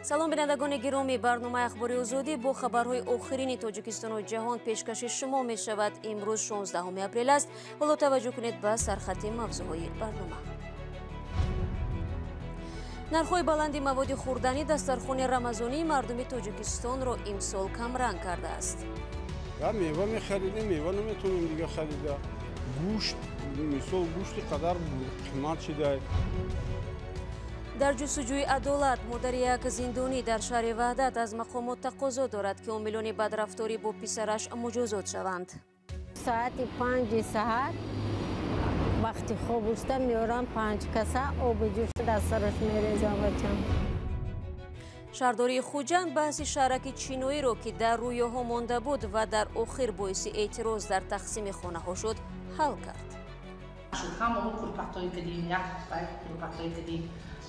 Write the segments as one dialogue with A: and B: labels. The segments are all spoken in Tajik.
A: Салом, бинандагони гиромӣ. Барномаи Ахбори Озодӣ бо хабарҳои охирини Тоҷикистону ҷаҳон пешкаши шумо мешавад. Имрӯз 16 апрел аст. Ҳоло таваҷҷӯҳ кунед ба сархати мавзӯъҳои барнома. Нархҳои баланди маводи хӯрданӣ дастархони рамазонии мардуми Тоҷикистонро имсол камранг кардааст.
B: Мева мехаридем, мева наметонем дига харида. Гӯшт, мисол, гӯшти қадар қимат шида.
A: Дар ҷустуҷӯи адолат, модари як зиндонӣ дар шаҳри Ваҳдат аз мақомот тақозо дорад, ки омилони бадрафторӣ бо писараш муҷозот шаванд.
C: Соати 5-и саҳар вақти хоб уста меорам, панҷ каса оби ҷӯш дар сараш мерезам бачам.
A: Шаҳрдории Хуҷанд баҳси шаҳраки Чиноиро, ки дар рӯёҳо монда буд ва дар охир боиси эътироз дар тақсими хонаҳо шуд, ҳал кард.
D: Ҳамамо курпатҳое кардем, як курпатҳое кардем,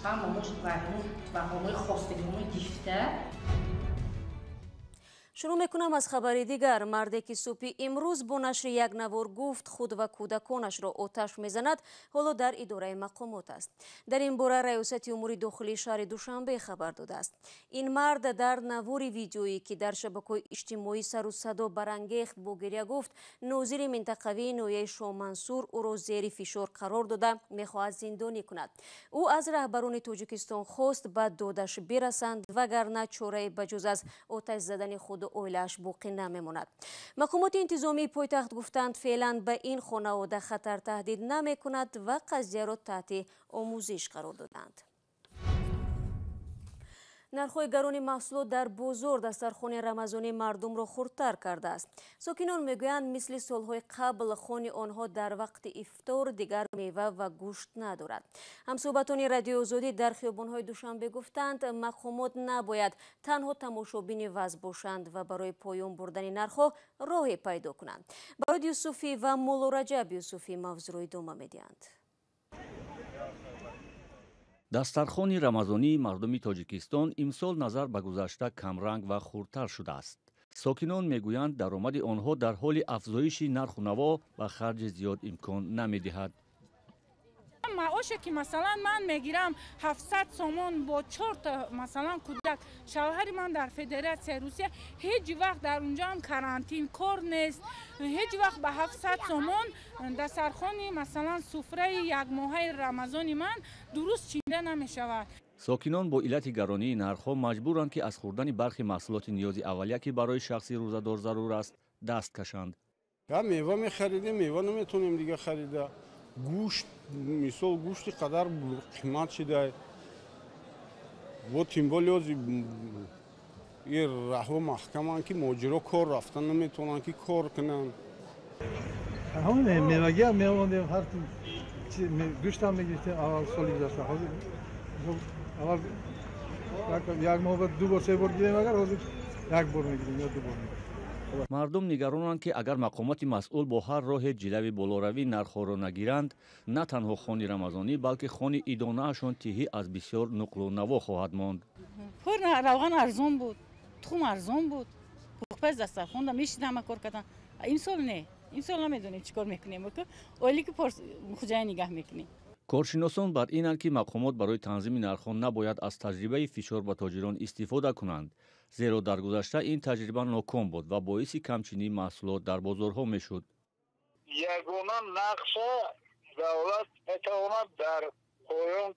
D: ҳамамо баҳонаи хостагиҳои гифта.
A: Шурӯъ мекунам аз хабари дигар. Марде, ки субҳи имрӯз бо нашри як навор гуфт, худ ва кӯдаконашро оташ мезанад, ҳоло дар идораи мақомот аст. Дар ин бора Раёсати умури дохилии шаҳри Душанбе хабар додааст. Ин мард дар навори видеоӣ, ки дар шабакаҳои иҷтимоӣ сару садо барангехт, бо гиря гуфт, нозири минтақавии ноҳияи Шоҳмансур ӯро зери фишор қарор дода, мехоҳад зиндонӣ кунад. Ӯ аз раҳбарони Тоҷикистон хост, ба додаш бирасанд, вагарна чораe ба ҷуз аз оташ задани худу оилааш боқӣ намемонад. Мақомоти интизомии пойтахт гуфтанд, феълан ба ин хонавода хатар таҳдид намекунад ва қазияро таҳти омӯзиш қарор доданд. Нархҳои гарони маҳсулот дар бозор дастархони рамазонии мардумро хурдтар кардааст. Сокинон мегӯянд, мисли солҳои қабл хони онҳо дар вақти ифтор дигар мева ва гӯшт надорад. Ҳамсӯҳбатони Радиои Озодӣ дар хиёбонҳои Душанбе гуфтанд, мақомот набояд танҳо тамошобини вазъ бошанд ва барои поён бурдани нархҳо роҳе пайдо кунанд. Барод Юсуфӣ ва Муллораҷаб Юсуфӣ мавзӯъро идома медиҳанд.
E: Дастархони рамазонии мардуми Тоҷикистон имсол назар ба гузашта камранг ва хурдтар шудааст. Сокинон мегӯянд, даромади онҳо дар ҳоли афзоиши нарху наво ва харҷи зиёд имкон намедиҳад.
F: Маоше ки, масалан, ман мегирам 700 сомон, бо чорта, масалан, кӯдак, шавҳари ман дар Федератсияи Русия, ҳеҷ вақт дар унҷоам карантин, кор нест, ҳеҷ вақт ба 700 сомон дастархони, масалан, суфраи якмоҳаи рамазони ман дуруст чинда намешавад.
E: Сокинон бо иллати гаронии нархҳо маҷбуранд, ки аз хӯрдани бархи маҳсулоти ниёзи аввалия, ки барои шахси рӯзадор зарур аст, даст кашанд.
B: Мева мехаридем, мева наметонем дига харида. Гӯшт, мисол, гӯшти қадар қимат шида. Бо тимболи ози и раҳо маҳкаманд, ки муҳоҷиро кор рафта наметавонанд, ки кор кунанд.
G: Мевагиам меомадем, ҳар гӯштам мегирифтем аввал соли гузашта. Ҳозир аввал як моҳ ду бор, се бор гирем, агар ҳозир як бор мегирем ё ду бор.
E: Мардум нигаронанд, ки агар мақомоти масъул бо ҳар роҳе ҷилави болоравии нархҳоро нагиранд, на танҳо хони рамазонӣ, балки хони идонаашон тиҳӣ аз бисёр нуқлу наво хоҳад монд.
H: Пур равған арзон буд, тухм арзон буд, пухпаз дастархонда мешида, ҳама кор кардан. Имсол не, имсол намедонем, чӣ кор мекунем, оиле ки хуҷая нигаҳ мекунем.
E: Коршиносон бар инанд, ки мақомот барои танзими нархҳо набояд аз таҷрибаи фишор ба тоҷирон истифода кунанд, зеро дар гузашта ин таҷриба ноком буд ва боиси камчинии маҳсулот дар бозорҳо мешуд.
I: Ягона нақша давлат метавонад дар поён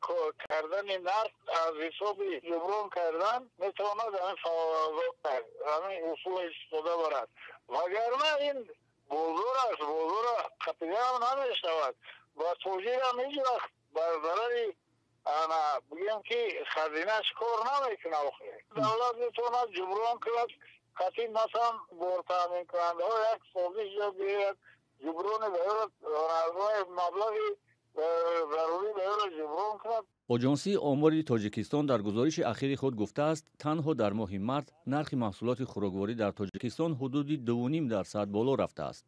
I: кардани нарх аз ҳисоби ҷуброн кардан метавонад, ҳамин усул истифода барад, вагарна ин бозор аст, бозора қапидаам намешавад ва тоҷирам ҳеҷ вақт бар зарари, ана, бигем, ки хазинаш кор намекунад. Охир давлат метавонад ҷуброн кунад қатъи, масалан, бортаъминкунандаҳо як созиш ё як ҷуброни ба маблағи зарурӣ ба ёро ҷуброн кунад.
E: Оҷонсии омори Тоҷикистон дар гузориши ахири худ гуфтааст, танҳо дар моҳи март нархи маҳсулоти хӯрокворӣ дар Тоҷикистон ҳудуди 2,5% боло рафтааст.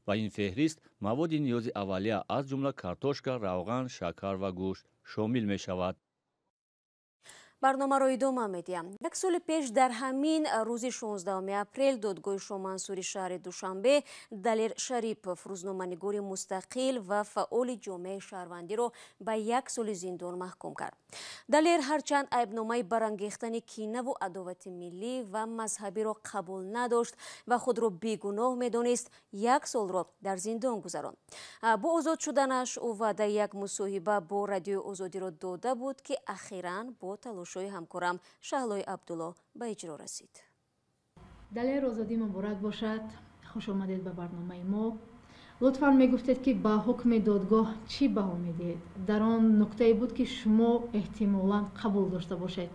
E: Ба ин феҳрист маводи ниёзи аввалия, аз ҷумла картошка, равған, шакар ва гӯшт шомил мешавад.
A: Барномаро идома медиҳам. Як соли пеш дар ҳамин рӯзи 16 апрел додгоҳи Шоҳмансури шаҳри Душанбе Далер Шарипов, рӯзноманигори мустақил ва фаъоли ҷомеаи шаҳрвандиро ба як соли зиндон маҳкум кард. Далер ҳарчанд айбномаи барангехтани кинаву адовати миллӣ ва мазҳабиро қабул надошт ва худро бегуноҳ медонист, як солро дар зиндон гузаронд. Бо озод шуданаш ӯ ваъдаи як мусоҳиба бо Радиои Озодиро дода буд, ки ахиран бо талошҳои ҳамкорам Шаҳлои Абдулло ба иҷро расид.
J: Далер, озодӣ муборак бошад. Хуш омадед ба барномаи мо. Лутфан мегуфтед, ки ба ҳукми додгоҳ чӣ баҳо медиҳед? Дар он нуктае буд, ки шумо эҳтимолан қабул дошта бошед.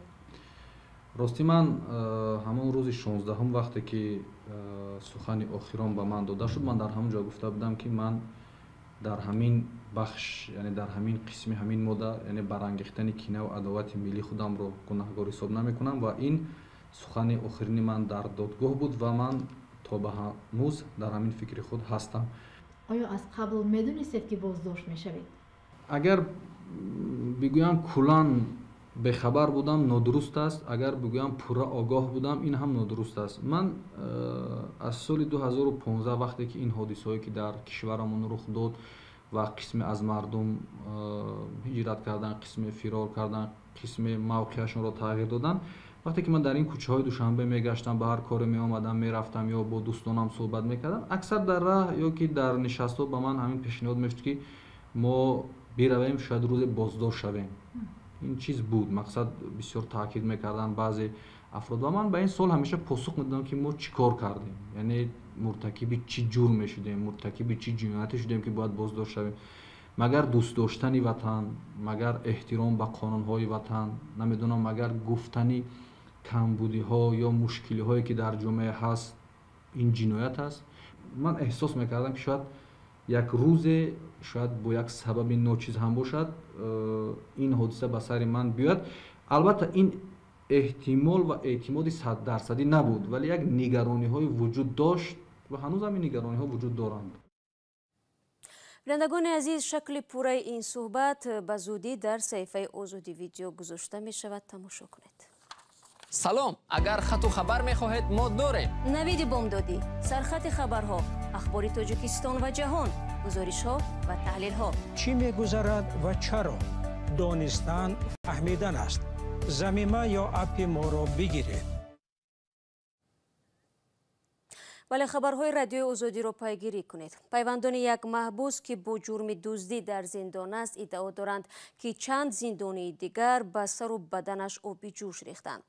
K: Ростӣ, ман ҳамон рӯзи 16-ум, вақте ки сухани охирон ба ман дода шуд, ман дар ҳамон ҷо гуфта будам, ки ман дар ҳамин бахш, яъне дар ҳамин қисми ҳамин модда, яъне барангехтани кинаву адовати миллӣ, худамро гунаҳгор ҳисоб намекунам ва ин сухани охирини ман дар додгоҳ буд ва ман то ба ҳанӯз дар ҳамин фикри худ ҳастам.
J: Оё аз қабл медонистед, ки боздошт мешавед?
K: Агар бигӯям куллан бехабар будам, нодуруст аст. Агар бигӯям пурра огоҳ будам, ин ҳам нодуруст аст. Ман аз соли 2015, вақте ки ин ҳодисаҳое ки дар кишварамон рух дод ва қисме аз мардум ҳиҷрат карданд, қисме фирор карданд, қисме мавқеашонро тағйир доданд, вақте ки ман дар ин кӯчаҳои Душанбе мегаштам, ба ҳар коре меомадам, мерафтам ё бо дӯстонам суҳбат мекардам, аксар дар раҳ ё ки дар нишастҳо ба ман ҳамин пешниҳод мешуд, ки мо биравем, шояд рӯзе боздошт шавем. Ин чиз буд мақсад, бисёр таъкид мекарданд баъзе афрод ва ман ба ин суол ҳамеша посух медодам, ки мо чӣ кор кардем, яъне муртакиби чӣ ҷурм мешудем, муртакиби чӣ ҷинояте шудем, ки бояд боздошт шавем? Магар дӯст доштани ватан, магар эҳтиром ба қонунҳои ватан, намедонам, магар гуфтани камбудиҳо ё мушкилиҳое ки дар ҷомеа ҳаст, ин ҷиноят аст? Ман эҳсос мекардам, ки шояд як рӯзе, шояд бо як сабаби ночиз ҳам бошад, ин ҳодиса ба сари ман биёяд. Албатта, ин эҳтимол ва эътимоди саддарсадӣ набуд, вале як нигарониҳое вуҷуд дошт ва ҳанӯзам ин нигарониҳо вуҷуд доранд.
A: Бинандагони азиз, шакли пурраи ин суҳбат ба зудӣ дар саҳифаи Озодӣ Видео гузошта мешавад, тамошо кунед.
L: Салом, агар хату хабар мехоҳед, мо дорем.
A: Навиди бомдодӣ, сархати хабарҳо, ахбори Тоҷикистон ва ҷаҳон, гузоришҳо ва таҳлилҳо.
M: Чӣ мегузарад ва чаро? Донистан фаҳмидан аст. Замима ё аппи моро бигиред.
A: Вале хабарҳои Радиои Озодиро пайгирӣ кунед. Пайвандони як маҳбус, ки бо ҷурми дуздӣ дар зиндон аст, иддао доранд, ки чанд зиндонии дигар ба сару баданаш оби ҷӯш рехтанд.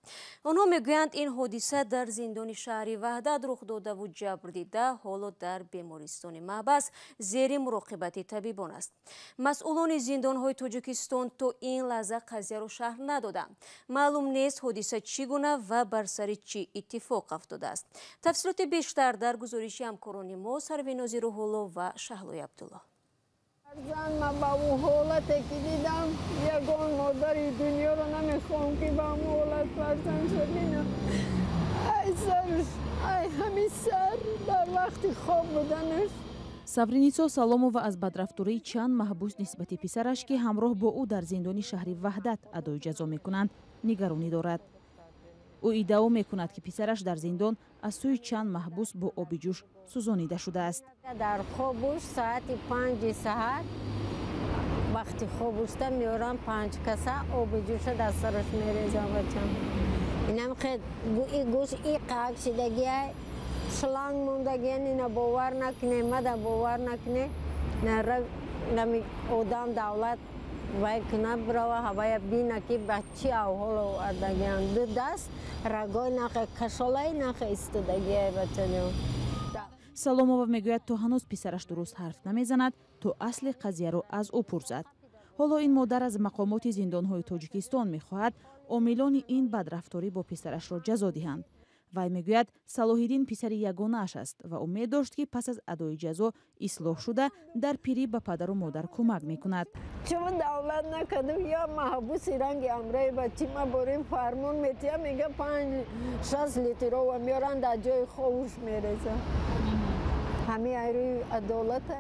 A: Онҳо мегӯянд, ин ҳодиса дар зиндони шаҳри Ваҳдат рух додаву ҷабрдида ҳоло дар бемористони маҳбас зери муроқибати табибон аст. Масъулони зиндонҳои Тоҷикистон то ин лаҳза қазияро шарҳ надоданд. Маълум нест, ҳодиса чӣ гуна ва бар сари чӣ иттифоқ афтодааст. Тафсилоти бештар дар гузориши ҳамкорони мо Сарвинози Рӯҳулло ва Шаҳлои Абдулло.
N: Фарзанд ман ба ӯ ҳолате ки дидам, ягон модари дунёро намехоҳам, ки ба ҳамон ҳолат фарзандша бинам. Ай сарш, ай ҳамин сар дар вақти хоб буданаш.
O: Савринисо Саломова аз бадрафтории чанд маҳбус нисбати писараш, ки ҳамроҳ бо ӯ дар зиндони шаҳри Ваҳдат адои ҷазо мекунанд, нигаронӣ дорад. Ӯ иддао мекунад, ки писараш дар зиндон аз сӯи чанд маҳбус бо оби ҷӯш сӯзонида шудааст.
C: Дар хобуш соати 5-и саҳар вақти хобушта меорам, панҷ каса оби ҷӯша дар сараш мерезам. Бачам инам хе и гӯш и қак шидагия, шланг мондагия. Ина бовар накуне, мада бовар накуне, нами одам давлат вай куна, бирава ҳавая бина, ки ба чӣ авҳол овардагиам. Ду даст рагои нахе кашолаи нахе истодагия, бачаҷон.
O: Саломова мегӯяд, то ҳанӯз писараш дуруст ҳарф намезанад, то асли қазияро аз ӯ пурсад. Ҳоло ин модар аз мақомоти зиндонҳои Тоҷикистон мехоҳад, омилони ин бадрафторӣ бо писарашро ҷазо диҳанд. Вай мегӯяд, Салоҳиддин писари ягонааш аст ва умед дошт, ки пас аз адои ҷазо ислоҳ шуда, дар пирӣ ба падару модар кӯмак мекунад.
N: Чун давлат накардам, я маҳбуси ранги амраи бачи ма борем, фармон метиҳам, мега панҷ шаст литрова меоранд, дар ҷои ховуш мерезам. Ҳамин айрӯи адолата.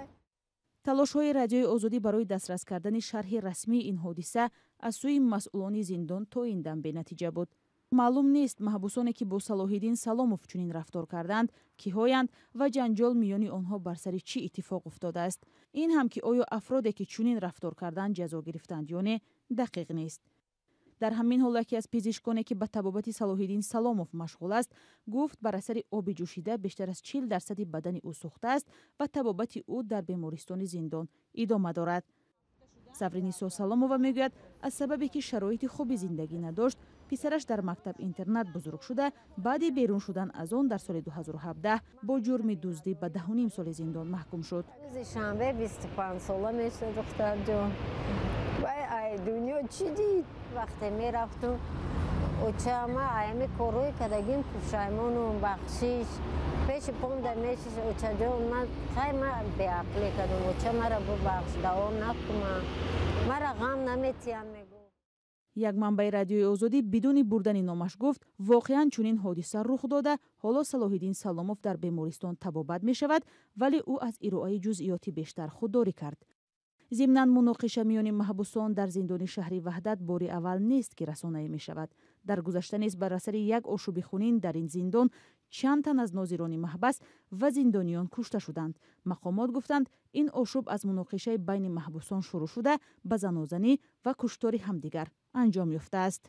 O: Талошҳои Радиои Озодӣ барои дастрас кардани шарҳи расмии ин ҳодиса аз сӯи масъулони зиндон то ин дам бенатиҷа буд. Маълум нест, маҳбусоне ки бо Салоҳиддин Саломов чунин рафтор карданд, киҳоянд ва ҷанҷол миёни онҳо бар сари чӣ иттифоқ уфтодааст. Ин ҳам ки оё афроде ки чунин рафтор карданд ҷазо гирифтанд ё не, дақиқ нест. Дар ҳамин ҳол яке аз пизишконе ки ба табобати Салоҳиддин Саломов машғул аст, гуфт бар асари оби ҷӯшида бештар аз 40% бадани ӯ сӯхтааст ва табобати ӯ дар бемористони зиндон идома дорад. Савринисо Саломова мегӯяд, аз сабабе ки шароити хуби зиндагӣ надошт, писараш дар мактаб-интернат бузург шуда, баъди берун шудан аз он дар соли 2017 бо ҷурми дуздӣ ба 10,5 соли зиндон маҳкум шуд.
C: Рӯзи шанбе 25 сола мешуд духтарҷон. Вай ай дунё чӣ дид? Вақте мерафтум, очама аями корҳои кардагим пушаймонум, бахшиш. Пеши помда мешиш, очаҷон, ман хай ман беақлӣ кардам, оча мара бубахш, давом накунам, мара ғам наметиҳам, мегӯ.
O: Як манбаи Радиои Озодӣ бидуни бурдани номаш гуфт, воқеан чунин ҳодиса рух дода, ҳоло Салоҳиддин Саломов дар бемористон табобат мешавад, вале ӯ аз ироаи ҷузъиёти бештар худдорӣ кард. Зимнан муноқиша миёни маҳбусон дар зиндони шаҳри Ваҳдат бори аввал нест ки расонаӣ мешавад. Дар гузашта низ бар асари як ошӯби хунин дар ин зиндон чанд тан аз нозирони маҳбас ва зиндониён кушта шуданд. Мақомот гуфтанд, ин ошӯб аз муноқишаи байни маҳбусон шурӯъ шуда, ба занозанӣ ва куштори ҳамдигар анҷом ёфтааст.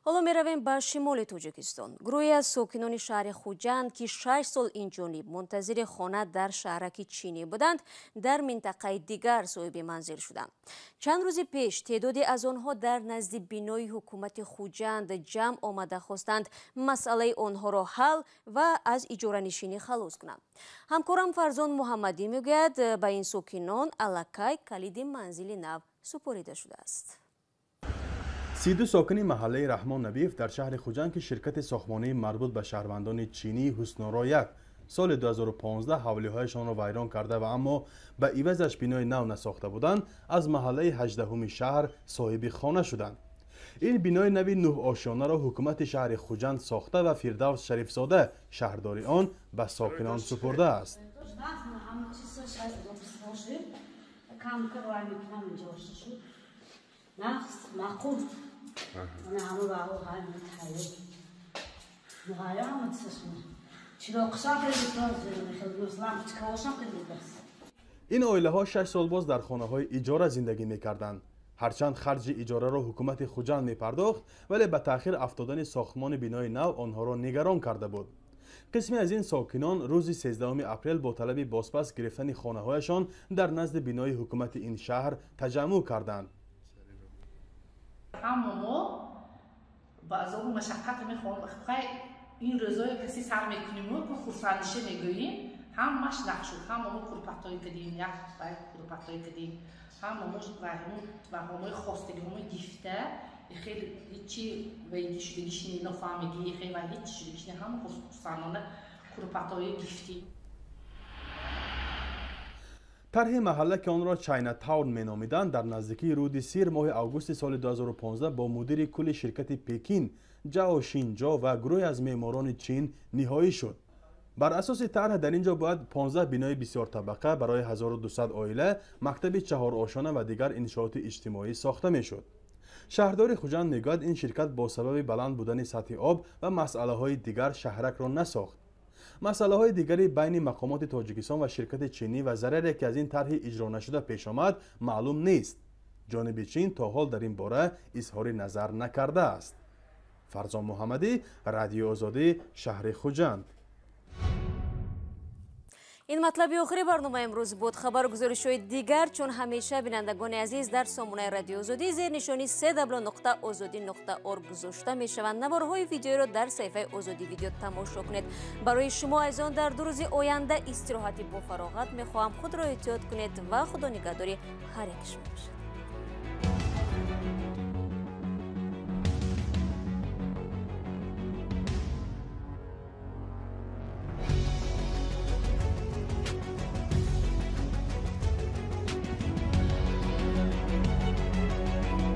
A: Ҳоло меравем ба шимоли Тоҷикистон. Гурӯҳе аз сокинони шаҳри Хуҷанд, ки 6 сол инҷониб мунтазири хона дар шаҳраки чинӣ буданд, дар минтақаи дигар соҳиби манзил шуданд. Чанд рӯзи пеш теъдоде аз онҳо дар назди бинои ҳукумати Хуҷанд ҷамъ омада хостанд масъалаи онҳоро ҳал ва аз иҷоранишинӣ халос кунанд. Ҳамкорам Фарзон Муҳаммадӣ мегӯяд, ба ин сокинон аллакай калиди манзили нав супорида шудааст.
P: 32 сокини маҳаллаи Раҳмон Набиев дар шаҳри Хуҷанд, ки ширкати сохтмонии марбут ба шаҳрвандони чинии Ҳуснуро 1 соли 2015 ҳавлиҳояшонро вайрон карда ва аммо ба ивазаш бинои нав насохта буданд, аз маҳаллаи 18-уми шаҳр соҳиби хона шуданд. Ин бинои нави нӯҳошёнаро ҳукумати шаҳри Хуҷанд сохта ва Фирдавс Шарифзода, шаҳрдори он, ба сокинон супурдааст. Ин оилаҳо 6 сол боз дар хонаҳои иҷора зиндагӣ мекарданд. Ҳарчанд харҷи иҷораро ҳукумати Хуҷанд мепардохт, вале ба таъхир афтодани сохтмони бинои нав онҳоро нигарон карда буд. Қисме аз ин сокинон рӯзи 13 апрел бо талаби бозпас гирифтани хонаҳояшон дар назди бинои ҳукумати ин шаҳр таҷаммӯъ карданд.
D: Ҳама мо ба азобу машаққат мехоҳем, ин рӯзое каси сар мекунем, хурсандише мегӯем, ҳамаш нақ шуд. Ҳама мо курпатҳое кардем, як курпатҳое кардем, ҳама мо ваҳомои хостагиҳомои гифта, хеле ҳичи вайги шудагишни нофаҳмигӣ, хеле ва ҳичи шудагишни, ҳама хурсандона курпатҳое гифтем.
P: Тарҳи маҳалла, ки онро Чайна Таун меномиданд, дар наздикии рӯди Сир моҳи августи соли 2015 бо мудири кулли ширкати Пекин Ҷао Шинҷо ва гурӯҳе аз меъморони Чин ниҳоӣ шуд. Бар асоси тарҳ дар ин ҷо бояд 15 бинои бисёртабақа барои 1200 оила, мактаби чаҳорошона ва дигар иншооти иҷтимоӣ сохта мешуд. Шаҳрдори Хуҷанд мегӯяд, ин ширкат бо сабаби баланд будани сатҳи об ва масъалаҳои дигар шаҳракро насохт. Масъалаҳои дигари байни мақомоти Тоҷикистон ва ширкати чинӣ ва зараре, ки аз ин тарҳи иҷро нашуда пеш омад, маълум нест. Ҷониби Чин то ҳол дар ин бора изҳори назар накардааст. Фарзон Муҳаммадӣ, Радиои Озодӣ, шаҳри Хуҷанд.
A: Ин матлаби охири барномаи имрӯз буд. Хабару гузоришҳои дигар, чун ҳамеша, бинандагони азиз, дар сомонаи Радиои Озодӣ зери нишони www.ozodi.org гузошта мешаванд. Наворҳои видеоро дар саҳифаи Озодӣ видео тамошо кунед. Барои шумо азизон дар 2 рӯзи оянда истироҳати бофароғат мехоҳам. Худро эҳтиёт кунед ва худо нигаҳдори ҳар яки шумо бошад.